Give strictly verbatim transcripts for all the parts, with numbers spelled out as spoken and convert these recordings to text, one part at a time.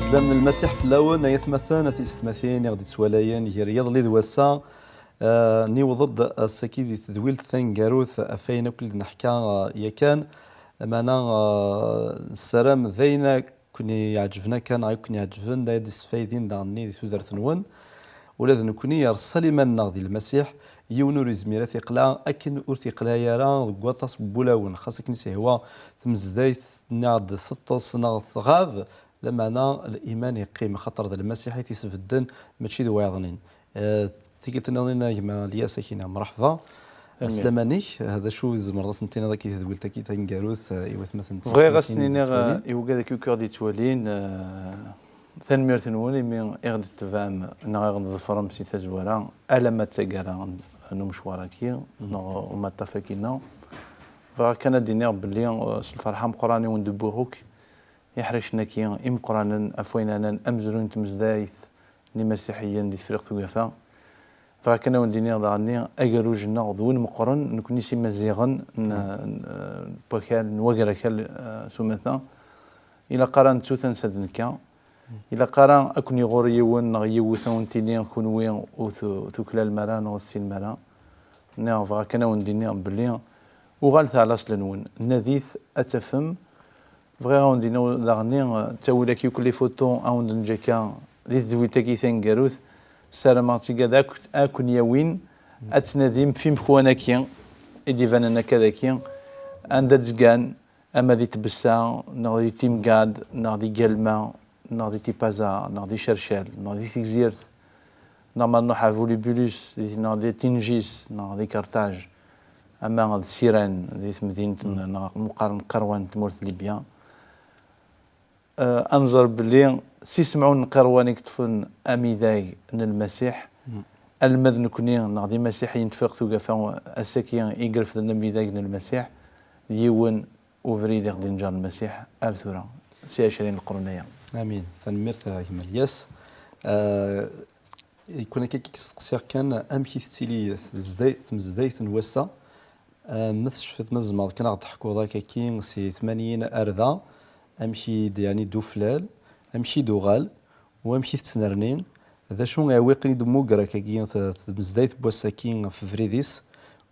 Slam n Lmasiḥ fell-awen, ay atmaten, a tisetmatin i ɣ-d-ittwalayen gar yiḍelli d wass-a. Eh, niweḍ-d ass-agi di tedwilt taneggarut ɣef wayen akk i d-neḥka, eh, yakan. Lameɛna, eh, nessaram d ayen akk-, ken-iɛeǧben akka neɣ i ken-iɛeǧben, d ay d-isfaydin daɣen-nni di tudert-nwen. Ula d nekkni yerṣa liman-nneɣ di Lmasiḥ, yiwen ur izmir ad t-iqleɛ akken ur t-iqliɛ ara deg waṭas n wulawen, xas akken i s-ihwa tmezdayt nniɣ-d teṭṭes neɣ tɣab, lameɛna liman iqqim, axaṭer d Lmasiḥ i t-isbedden, mačči d wayeḍnin. Eh, tikkelt nniḍen a gma Lyas, akina, mreḥba. Aslamanik, eh, d acu i tzemreḍ ad s-tiniḍ akka i tedwilt-agi taneggarut, eh, i watmaten? Bɣiɣ ad s-niniɣ, eh, i wigad akk i ɣ-d-ittwalin, eh, tanemmirt-nwen imi i ɣ-d-tetebɛem neɣ i ɣ-d-tḍefrem si tazwara, alamma d taggara n, n umecwar-agi, neɣ umaṭṭaf-agi-nneɣ. Bɣiɣ kan ad d-iniɣ belli, eh, s lferḥ ameqqran i wen-d-wwiɣ akk iḥricen-agi imeqqranen ɣef wayen ɛnan amezruy n tmezdayt n imasiḥiyen di Tefriqt Ugafa. Bɣiɣ kan ad wen-d-iniɣ daɣen-nni agerruj-nneɣ d win meqqren, nekkni s imaziɣen n, n, n wakal, n wagrakal, eh, s umata. Ilaq ara nettu tansa d nekka. Ilaq ara ad ken-iɣur yiwen neɣ yiwet a wen-tini kunwi ur tu-, tuklalem ara neɣ ur tessinem ara. Nniɣ bɣiɣ kan a wen-d-iniɣ belli uɣalet ar laṣel-nwen, nadit ad tafem. Bɣiɣ a wen-d-iniɣ daɣen-nni, eh, ttawil-agi akk les photos a wen-d-neǧǧ akka di tedwilt-agi taneggarut, ssarameɣ d tigad ad k-, ad ken-yawin ad tnadim f imekwan-agi i d-ibanen akka daki, anda d-zgan, ama di Tbessa, neɣ di Timgad, neɣ di Galma, neɣ di Tipaza, neɣ di Cercal, neɣ di Tegzirt, neɣ ma nruḥ ar Bulibulus, di, neɣ di Tinjis, neɣ di Kertaj, ama d Siran, di temdint n, neɣ meqqar n Qerwan n tmurt n Libya. Eh, ad nẓer belli s isemɛun n Qerwan i yeṭṭfen amidag n Lmasiḥ, alma d nekni, neɣ d imasiḥiyen n Tefriqt Ugafa, ass-agi i irefden amidag n Lmasiḥ, d yiwen ubrid i ɣ-d-inǧer Lmasiḥ ar tura, si ɛecrin n leqrun aya. Amin. Tanemmirt a gma Lyas. Eh, Ikun akka i k-steqsiɣ kan, amek i tettili tmezdayt, tmezdayt n wass-a? Eh, ma tecfiḍ, ma tzemreḍ kan ad ɣ-d-teḥkuḍ akkaki si tmanyin ar da, amek i d-, yeɛni d-uflal, amek i d-uɣal, u amek i tettnerni, d acu iɛewwiqen i d-temmuger akkagi t-, tmezdayt n wass-agi ɣef ubrid-is,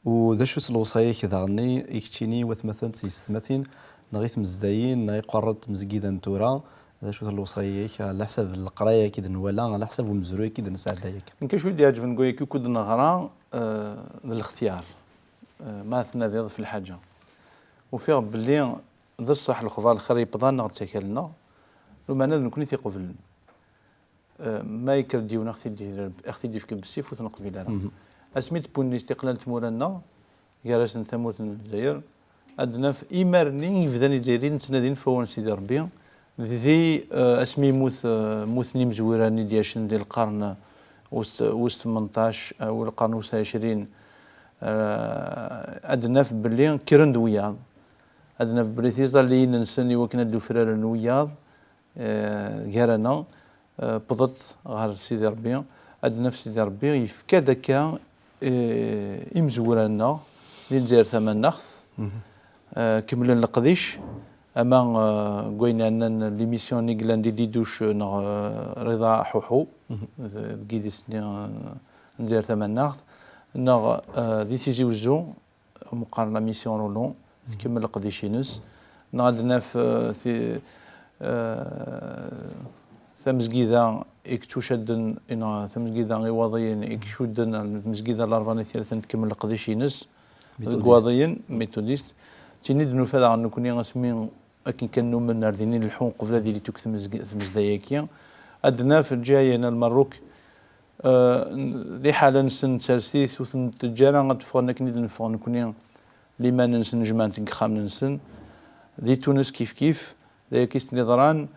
u d acu-tt lewṣaya-k daɣen-nni i keččini, watmaten d tiyessetmatin, neɣ i tmezdayin, neɣ i iqerra n tmezgida n tura, d acu-tt lewṣaya-k, ɛla ḥsab n leqraya-k i d-nwala, ɛla ḥsab n umezruy-ak i d-nesɛedda akka? Nekk acu i d-iɛeǧben deg wayagi akk i d-neɣra, eh, d lextyar. Eh, ma tnadiḍ f lḥaǧa, ufiɣ belli d ṣṣeḥ lexbar lxir yewweḍ-aneɣ-d s akal-nneɣ, lumeɛna d nekkni i t-iqeblen. Eh, ma yekker-d yiwen a ɣ-t-id-, a ɣ-t-id-yefk bessif ur t-neqbil ara. Asmi d-wwin istiqlal n tmura-nneɣ, gar-asen tamurt n Lezzayer, ad naf imar-nni i yebdan Izzayriyen ttnadin f wawal n Sidi Ṛebbi, di, eh, asmi yemmut, eh, mmuten imezwura-nni i d-yacen di lqern wis, wis tmenṭac, eh, u lqern wis ɛecrin, eh, ad naf belli kkren-d wiyaḍ, ad naf belli tiẓalliyin-nsen i wakken ad d-ufraren wiyaḍ, eh, gar-aneɣ, eh, wwḍet ɣer Sidi Ṛebbi, ad naf Sidi Ṛebbi yefka-d akka, eh, imezwura-nneɣ di Lezzayer Tamaneɣt, eh, kemmlen leqdic, ama, eh, deg wayen yeɛnan l'émission-nni i yellan di Diduc, eh, neɣ, eh, Rida Ḥuḥu, d-, deg yidis-nni, eh, n Lezzayer Tamaneɣt, neɣ, eh, di Tizi Wezzu, meqqar la mission Roland, tkemmel leqdic-ines. Neɣ ad naf, eh, ti-, eh, tamezgida i yettucadden, neɣ tamezgida Iwaḍiyen i icudden, tamezgida Larebɛa n At Yiraten tkemmel leqdic-ines. Deg Iwaḍiyen, méthodiste. Tin i d-nufa daɣen nekkni asmi akken kan numen ar din i nleḥḥu qbel ad yili tukk tmezg-, tmezday-agi. Ad naf lǧiha-yan ar Lmerruk, eh, liḥala-nsen tserset-it, ur ten-teǧǧa ara ad ffɣen akken i d-neffeɣ nekkni, liman-nsen jemɛen-t deg yexxamen-nsen. Di Tunes kif kif, d aya i sen-iḍran.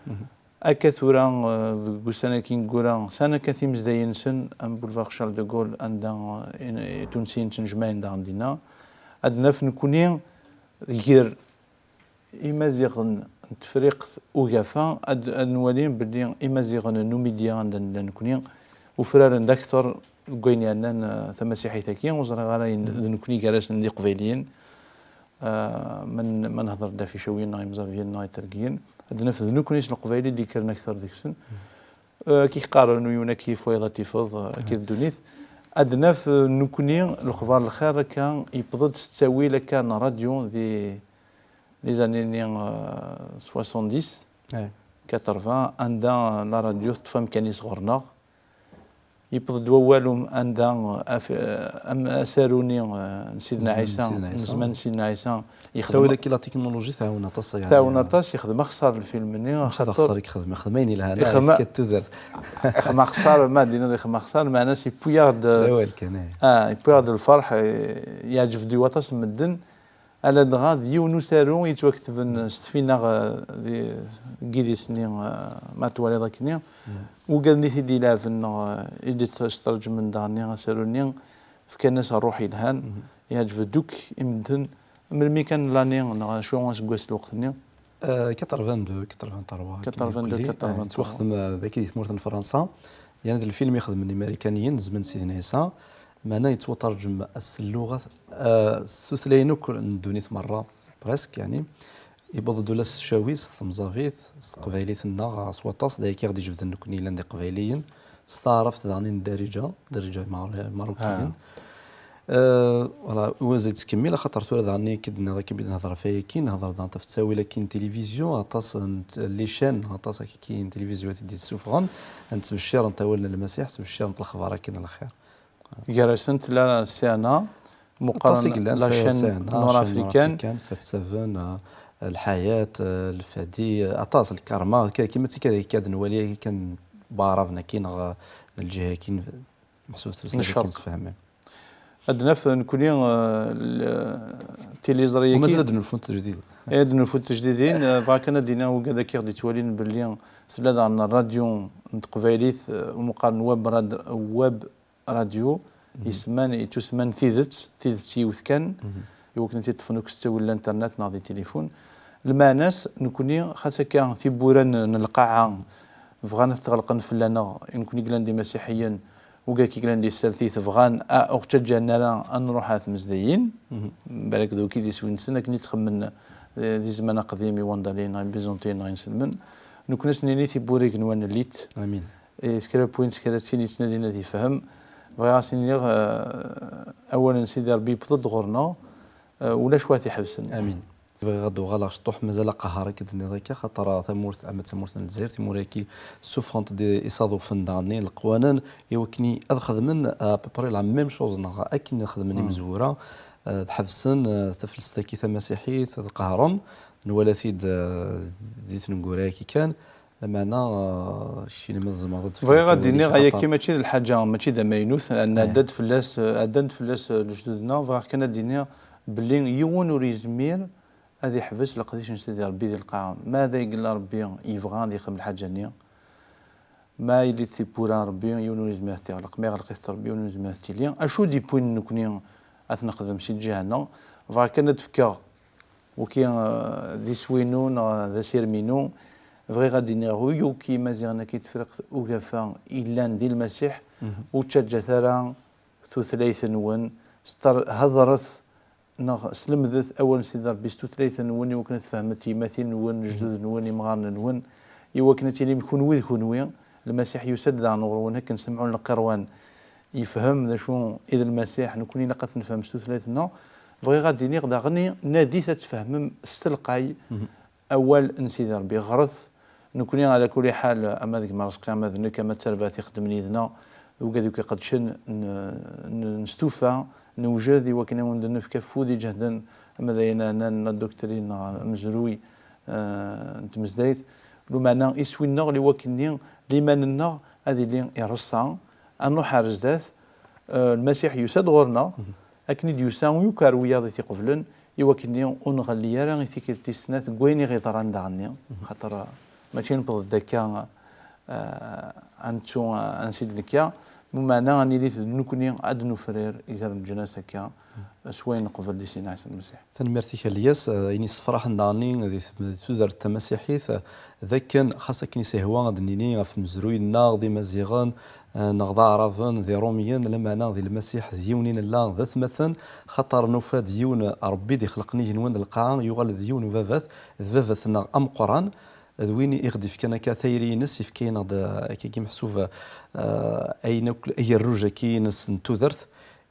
Akka tura, eh, deg ussan-agi ineggura, sɛan akka timezdayin-nsen, am Boulevard Charles de Gaulle, anda, eh, in-, Itunsiyen ttnejmaɛen daɣen dinna. Ad naf nekkni ger Imaziɣen n Tefriqt Ugafa, ad, ad nwali belli Imaziɣen n Numidya anda nella nekkni, ufraren-d akteṛ deg wayen yeɛnan, eh, tamasiḥit-agi, ur ẓriɣ ara in-, d nekkni gar-asen d Iqbayliyen. Ah, ma n-, ma nehder-d ɣef Icawiyen neɣ Imẓabiyen neɣ Itergiyen, ad naf d nekkni s Leqbayel i d-yekkren akter deg-sen. Ah, kif qqaren, uyun ad k-yif wayeḍ ad tifeḍ, ah, akka d ddunit. Ad naf, ah, nekkni lexbar n lxir akka yewweḍ-d s ttawil akka n ṛṛadyu di les années-nni, ah, soixante-dix, quatre-vingts, anda, ah, la radio teṭṭef amkan-is ɣur-neɣ. Yewweḍ-d wawal um-, anda, af-, am-, asaru-nni, eh, n Sidna Zzman n Ɛisa, Sidna n Ɛisa. Zzman n Sidna Ɛisa, yexdem. Ttawil akka la technologie tɛawen aṭas, yeɛni. Tɛawen aṭas, yexdem axeṣṣar lfilm-nni, mačči d axeṣṣar i yexdem, yexdem ayen yelhan, yefka-d tudert. Yexdem axeṣṣar, ma d-iniḍ yexdem axeṣṣar, meɛna yewwi-yaɣ-d, d awal kan, eh. Ah, yewwi-yaɣ-d lferḥ, eh, yeɛǧeb-d i waṭas n medden. Aladɣa d yiwen usaru yettwaketben s tfinaɣ, eh, di, deg yidis-nni, eh, ma twaliḍ akkenni. Wigad-nni i t-id-ilɛeben neɣ, eh, i d-isterǧmen daɣenni asaru-nni, fkan-as ṛṛuḥ yelhan, yeɛǧeb-d akk i medden. Melmi kan l'année neɣ acu aseggas lweqt-nni? Eh, quatre-vingt-deux, quatre-vingt-trois, quatre-vingt-deux, quatre-vingt-trois. Yettwaxdem, eh, dagi di tmurt n Fransa. Yeɛni d lfilm i xedmen Imarikaniyen, Zzman n Sidna Ɛisa. Meɛna yettwaterǧem s lluɣat, eh, s tutlayin akk n ddunit merra, presque, yeɛni. Yewweḍ-d ula s tcawit, s temẓabit, s teqbaylit-nneɣ, s waṭas, d ayagi i ɣ-d-ijebden nekkni yellan d iqbayliyen, s taɛrabt daɣen n ddarija, ddarija imar-, imarukiyen. Eh, voilà, u ad yettkemmil, axaṭer tura daɣen i k-d-nniḍ akka, mi d-nehder ɣef wayagi, nehder daɣen ɣef ttawil akkin n tilivizyu, aṭas n t-, les chaînes, aṭas akkin n tilivizyu i t-id-yessufɣen, nettbecciṛent awal n Lmasiḥ, ttbecciṛent lexbar akkin n lxir. Gar-asent la C N A, meqqar aṭas i yellan, la chaîne nord-africaine, sept seven, eh, Lḥayat, eh, Lfadi, eh, aṭas, Lkarma, k-, kima d tikkad akka ad nwali kan Baɛraben akkin neɣ, eh, n lǧiha akkin, meḥsub tutlayt akkin tfehmem. Ad naf nekkni, eh, l-, tiliẓri-agi. U mazal ad d-nelfunt tejdidin. Eh, ad d-nelfunt tejdidin, eh, bɣiɣ kan ad d-iniɣ wigad akka i ɣ-d-yettwalin belli tella daɣen ṛṛadyu n teqbaylit, eh, umi qqaren web rad-, web radio, yesman, yettusemman tidet, tidet yiwet kan, i wakken ad tt-ṭṭfen akk s ttawil n l'internet neɣ di tilifun. Lmeɛna-s, nekkni, xas akka tiwwura n, n lqaɛa bɣan ad t-ɣelqen fell-aneɣ, i nekkni yellan d imasiḥiyen, wigad i yellan di tsertit, bɣan, a, ur ɣ-ttaǧǧan ara ad nruḥ ar tmezdayin, balak d wigi d iswi-nsen, akken i ttxemmen, eh, di zzman aqdim, iwandaliyen neɣ ibizantiyen neɣ inselmen. Nekkni ad s-nini tiwwura igenwan llit. Amin. Eh, s kra n win, s kra d tin yettnadin ad yefhem. Bɣiɣ ad s-iniɣ, eh, awal n Sidi Ṛebbi yewweḍ-d ɣur-neɣ, eh, ulac wa t-iḥebsen. Amin. Bɣiɣ ad d-uɣaleɣ cṭuḥ, mazal aqehher, akken d-tenniḍ akka, xaṭer tamurt, ama d tamurt n Lezzayer, timura-agi ssufɣent-d isaḍufen daɣen, leqwanen, i wakken ad xedmen à peu près la même chose, neɣ akken xedmen imezwura, eh, ad ḥebsen, eh, taflest-agi tamasiḥit, ad qehren, nwala-t-id, eh, di tneggura-agi kan, Lameɛna, eh, keččini ma tzemreḍ ad d-tefkeḍ. Bɣiɣ ad iniɣ, aya-agi mačči d lḥaǧa, mačči d amaynut, ɛeddan-d fell-as, ɛeddan-d fell-as, eh, lejdud-nneɣ. Bɣiɣ kan ad d-iniɣ belli yiwen ur yezmir ad iḥbes leqdic n Sidi Ṛebbi di lqaɛa. Ma d ay yella Ṛebbi yebɣa ad yexdem lḥaǧa-nni, ma yelli-d tiwwura n Ṛebbi, yiwen ur yezmir ad t-iɣleq. Ma iɣleq-it Ṛebbi, yiwen ur yezmir ad t-tili. Acu d-yewwin nekkni ad t-nexdem si lǧiha-nneɣ? Bɣiɣ kan ad d-fkeɣ Waki, eh, d iswi-inu neɣ d asirem-inu. Bɣiɣ ad d-iniɣ i yakk Imaziɣen-agi n Tefriqt Ugafa yellan di Lmasiḥ, ur ttaǧǧat ara tutlayt-nwen, star-, hedṛet neɣ slemdet awal n Sidi Ṛebbi s tutlayt-nwen, i wakken ad tfehmet yemmatin-nwen, lejdud-nwen, imɣaren-nwen, i wakken ad tilim kunwi d kunwi. Lmasiḥ yusa-d daɣen ɣur-wen akken semɛun lqirwan, yefhem d acu i d Lmasiḥ, nekkni ilaq ad t-nefhem s tutlayt-nneɣ. Bɣiɣ ad d-iniɣ daɣen, nadit ad tfehmem s telqay awal n Sidi Ṛebbi. Ɣret, nekkni ɛla kulli ḥal, ama d gma Rezqi, ama d nekk, ama d tarbaɛt ixeddmen yid-neɣ, d wigad akk iqeddcen, n-, n-, nestufa, newjed i wakken ad wen-d-nefk afud iǧehden, ama d ayen ɛnan la doctrine neɣ amezruy, eh, n tmezdayt. Lumeɛna iswi-nneɣ, i wakken-nni liman-nneɣ ad yili ireṣṣa, ad nruḥ ar zdat. Eh, Lmasiḥ yusa-d ɣur-neɣ, akken i d-yusa yakk ar wiyaḍ i t-iqeblen, i wakken-nni ur nɣelli ara i tikkelt tis snat deg wayen i ɣ-iḍran daɣen-nni, xaṭer, eh, mačči newweḍ-d akka, eh, ad nettu, eh, ansi d-nekka. Lmeɛna ad nili d nekkni ad nufrir gar leǧnas akka s wayen neqbel di Sidna Ɛisa Lmasiḥ. Tanemmirt-ik a Lyas. Eh, ayen yessefraḥen daɣen di tm-, tudert tamasiḥit, eh, d akken xas akken i s-ihwa ad d-nini ɣef umezruy-nneɣ d Imaziɣen, eh, neɣ d Aɛraben, d Iṛumyen, lameɛna di Lmasiḥ d yiwen i nella d atmaten, xaṭer nufa-d yiwen Ṛebbi d-ixelqen igenwan d lqaɛa, yuɣal d yiwen ubabat, d baba-tneɣ ameqqran, d win i ɣ-d-ifkan akka tayri-ines, ifka-yaneɣ-d, eh, akkagi meḥsub, eh, ayen akk agerruj-agi-ines n tudert,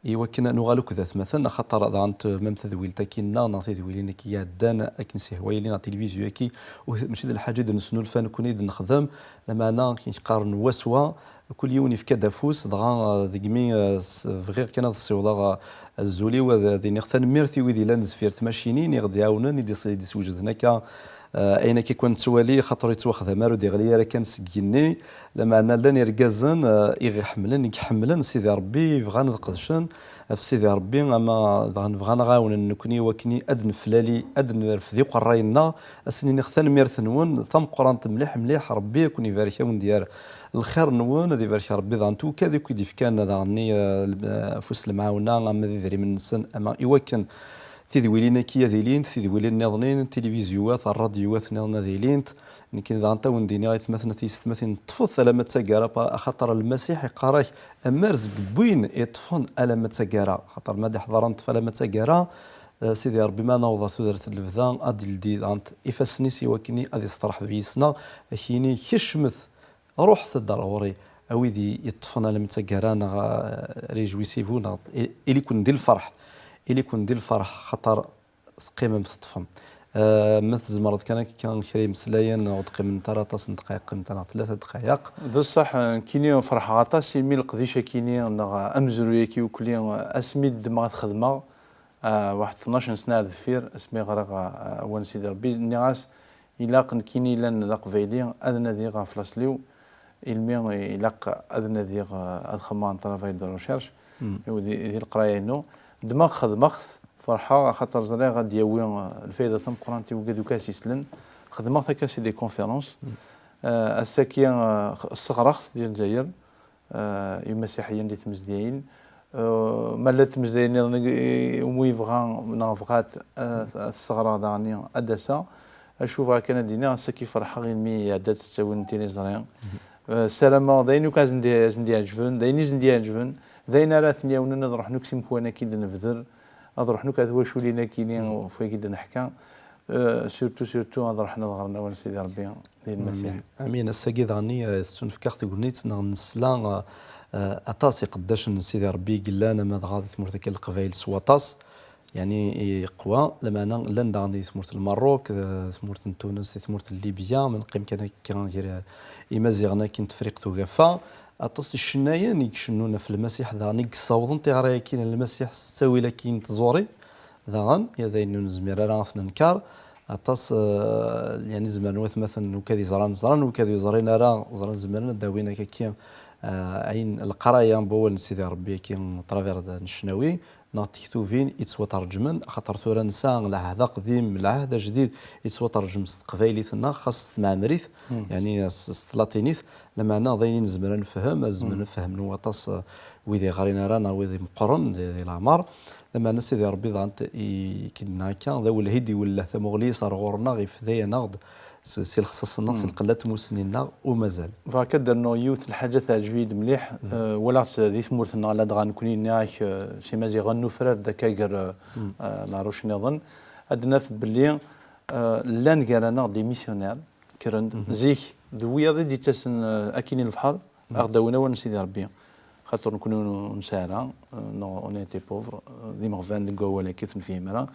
i wakken ad nuɣal akk d atmaten, axaṭer daɣen t-, même tadwilt-agi-nneɣ neɣ tidwilin-agi iɛeddan akken s-ihwa yili neɣ tilivizyu-agi, ur, mačči d lḥaǧa i d-nesnulfa nekkni i d-nexdem, lameɛna akken qqaren waswa, kul yiwen ifka-d afus, dɣa, eh, degmi, eh, s-, bɣiɣ kan ad ssiwḍeɣ, eh, azul-iw, ad, ad iniɣ tanemmirt i wid yellan deffir tmacinin i ɣ-d-iɛawnen, i d-is-, i d-iswejden akka, eh, ayen akka i kent-nettwali, xaṭer ur yettwaxdam ara, ur d-iɣli ara kan seg yigenni, lameɛna llan irgazen, eh, i ɣ-iḥemmlen, i iḥemmlen Sidi Ṛebbi, bɣan ad qedcen ɣef Sidi Ṛebbi, ama daɣen bɣan ad ɣ-ɛawnen nekkni i wakken ad neflali, ad nerfed iqerray-nneɣ, ad sen-iniɣ tanemmirt-nwen tameqqrant mliḥ mliḥ, Ṛebbi ad ken-ibarek, ad wen-d-yerr lxir-nwen, ad ibarek Ṛebbi daɣen twekka di akk i d-ifkan daɣen-nni, eh, l-, eh, afus lemɛawna, ama d idrimen-nsen, ama i wakken tidwilin-agi ad ilint, tidwilin nniḍnin, tilivizyuwat, rradyuwat nniḍen ad ilint. Nekkini daɣen ad wen-d-iniɣ aytmaten a tiyessetmatin, ṭṭfet alamma d taggara, pa-, axaṭer Lmasiḥ iqqar-ak, ammer zeg win iṭṭfen alamma d taggara. Axaṭer ma d-iḥḍer ad neṭṭef alamma d taggara, eh, Sidi Ṛebbi ma naweḍ ɣer tudert n lebda, ad d-ildi daɣen ifassen-is i wakken ad isteṛḥeb yis-neɣ, ad k-yini kecmet, ruḥet-d ar ɣur-i, a wid i-, yeṭṭfen alamma d taggara, neɣ, eh, réjouissez-vous, neɣ i-, ili-ken di lferḥ, ili-ken di lferḥ, xaṭer teqqimem teṭṭfem. Eh, ma tzemreḍ kan akka kra imeslayen, ur d-qqiment ara aṭas n ddqayeq, qqiment neɣ tlata ddqayeq. D ṣṣeḥ, eh, nekkini ferḥeɣ aṭas imi leqdic-akini neɣ amezruy-agi ukli, eh, asmi d-ddmeɣ ad t-xedmeɣ, eh, waḥed tnac n sna ar deffir, asmi ɣriɣ, eh, awal n Sidi Ṛebbi, nniɣ-as, ilaq nekkini yellan d aqbayli ad nadiɣ ɣef laṣel-iw, ilmi ilaq ad nadiɣ, eh, ad xedmeɣ un travail de recherche, mm, di, di leqraya-inu. Ddmeɣ xedmeɣ-t, ferḥeɣ, axaṭer ẓriɣ ad d-yawi, eh, lfayda tameqqrant i wigad akk as-islen. Xedmeɣ-t akka si des conférences. Mm. Eh, ass-agi, eh, sseɣreɣ-t di Lezzayer, eh, imasiḥiyen di tmezdiyin. Eh, ma llant tmezdiyin nniḍen i, i, umi yebɣa neɣ bɣat, eh, ad t-sseɣreɣ daɣen ad d-aseɣ. Acu bɣiɣ kan ad d-iniɣ, ass-agi ferḥeɣ imi iɛedda-d ttawil n tiliẓri. Mhm. Eh, ssarameɣ d ayen akk ad sen-d-, ad sen-d-iɛeǧben, d ayen i sen-d-iɛeǧben, d ayen ara ten-yawnen ad ruḥen akk s imekwan-agi d-nebder, ad ruḥen akk ar twaculin-agi-ni, mm, ɣef wagi d-neḥka. Eh, surtout, surtout ad ruḥen ad ɣren awal n Sidi Ṛebbi di Lmasiḥ. Amin. Amin. Ass-agi daɣen, eh, tettunefk-aɣ tegnit neɣ nesla, eh, eh, aṭas iqeddacen n Sidi Ṛebbi i yellan, ama dɣa di tmurt akka n Leqbayel s waṭas, yeɛni iqwa, lameɛna llan daɣen di tmurt n Lmerruk, eh, tmurt n Tunes, di tmurt n Libya, ma neqqim kan akka gar, eh, Imaziɣen akin n Tefriqt Ugafa, aṭas n icennayen i icennun ɣef Lmasiḥ daɣen i yessawḍen tiɣri-agi n Lmasiḥ s ttawil-agi n tẓuri. Daɣen, ya d ayen ur nezmir ara ad t-nenker, aṭas, eh, yeɛni zemren watmaten, wi kad yeẓran ẓran, wi kad ur yeẓrin ara ẓran, zemren ad d-awin akkaki, eh, ayen leqraya n wawal n Sidi Ṛebbi-agi, à travers de, n ccnawi, neɣ d tektubin yettwaterǧmen, axaṭer tura nesɛa lɛehd aqdim, lɛehd ajdid yettwaterǧem s teqbaylit-nneɣ, xas s tmeɛmrit, mm, yeɛni s, s tlatinit, lameɛna d ayen i nezmer ad nefhem, ad zemren, mm, ad fehmen waṭas, eh, wid iɣrin ara neɣ wid imeqqren di, di leɛmer. Lameɛna Sidi Ṛebbi daɣen t-, i, k-, yenna akka, d awelhi d-iwelleh tamuɣli-s ar ɣur-neɣ, ifda-yaneɣ-d s, si lexṣaṣ-nneɣ, si, mm, lqella n tmussni-nneɣ, u mazal. Bɣiɣ ad d-rnuɣ yiwet n lḥaǧa teɛǧeb-iyi-d mliḥ, mm, eh, walaɣ-tt di tmurt-nneɣ, ladɣa nekkni nniɣ-ak, eh, s Imaziɣen nufrar-d akka gar, eh, mm, eh, lɛerruc nniḍen, ad d-naf belli, eh, llan gar-aneɣ des missionnaires, kkren-d, mhm, zik d wiyaḍ i d-ittasen, eh, akkin i lebḥer, ad ɣ-d-awin awal n Sidi Ṛebbi. Xaṭer nekkni ur nesɛi ara, euh, neɣ on était pauvre, euh, d imeɣban deg wawal akka ur t-nefhim ara.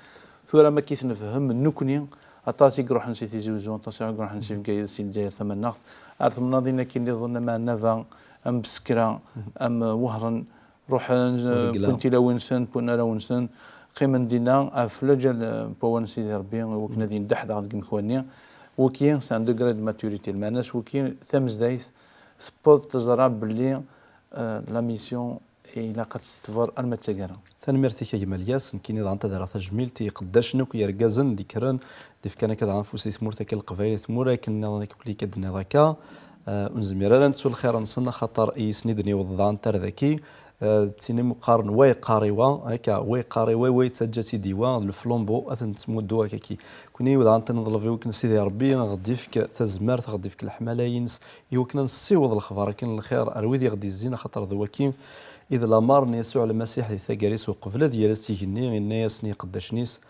Tura ma akka i t-nefhem nekkni, aṭas i iruḥen si Tizi Uzzu, aṭas i iruḥen si Bgayet, si Lezzayer Tamaneɣt, ar temnaḍin akkin nniḍen am Ɛennaba, am Bsekra, am Wehran, ruḥen, euh, wwin tilawin-nsen, wwin arraw-nsen, qqimen dinna ɣef lǧal, euh, n wawal n Sidi Ṛebbi, i wakken ad yendeh daɣen deg yemekwa-nni. Wiki, c'est un degré de maturité. Lmeɛna-s wiki, tamezdayt, tewweḍ teẓra belli, eh, la mission ilaq ad tettber arma d taggara. Tanemmirt-ik a gma Lyas, nekkini daɣen ad rreɣ tajmilt i iqeddacen akk yergazen d-ikkren, d-ifkan akka daɣen afus di tmurt akka n Leqbayel, tmura akken nniḍen akka akk i d-tenniḍ akka, Eh, ur nezmir ara nettu lxir-nsen, axaṭer i yisen i d-niweḍ daɣen tarda-agi. Eh, d tin imu qqaren wa yeqqar i wa, akka, wa yeqqar i wa, wa yettaǧǧa-tt-id i wa, d leflumbu, ad ten-nettmuddu akka-agi. Kuni daɣen ad neḍleb i wakken Sidi Ṛebbi ad ɣ-d-ifk tazmert, ad ɣ-d-ifk leḥmala-ines, i wakken ad nessiweḍ lexbar akken n lxir ar wid i ɣ-d-izzin, axaṭer d waki i d lameṛ n Yasuɛ Lmasiḥ di taggara-is uqbel ad yales igenni, yenna-yasen i iqeddacen-is: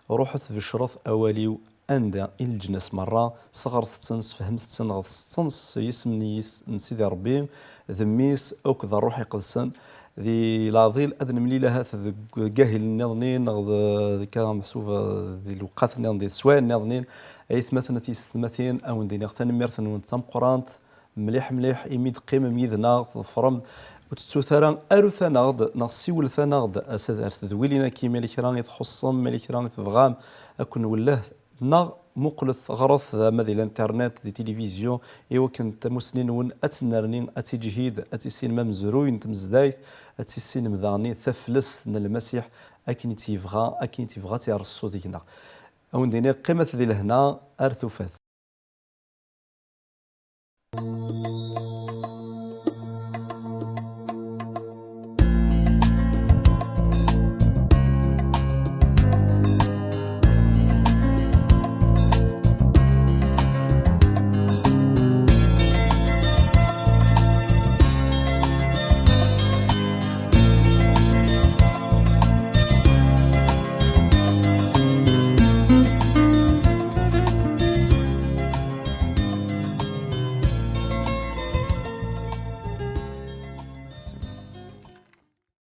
"Ruḥet becret awal-iw anda i leǧnas merra, sɣret-ten, sfehmet-ten, ɣeṣṣet-ten s yisem n yis-, n Sidi Ṛebbi, d Mmi-s, akked Ṛṛuḥ Iqedsen." Di leɛḍil ad nemlil ahat deg, deg ahil nniḍen neɣ d, deg, meḥsub, di lewqat nniḍen, di teswiɛin nniḍen. Aytmaten, a tiyessetmatin, a wen-d-iniɣ tanemmirt-nwen d tameqqrant mliḥ mliḥ imi d-teqqimem yid-neɣ, tḍefrem, ur tettut ara, arut-aneɣ-d neɣ siwlet-aneɣ-d ar tedwilin-agi, ma yella kra i txuṣṣem, ma yella kra i tebɣam, ad ken-nwelleh, neɣ muqlet, ɣret ama di l'internet, di tilivizyu, i wakken tamusni-nwen ad tennerni, ad tiǧhid, ad tissinem amezruy n tmezdayt, ad tissinem daɣen taflest n Lmasiḥ akken i tt-yebɣa, akken i tt-yebɣa ad tt-ireṣṣu deg-neɣ. A wen-d-iniɣ, qqimet di lehna ar tufat.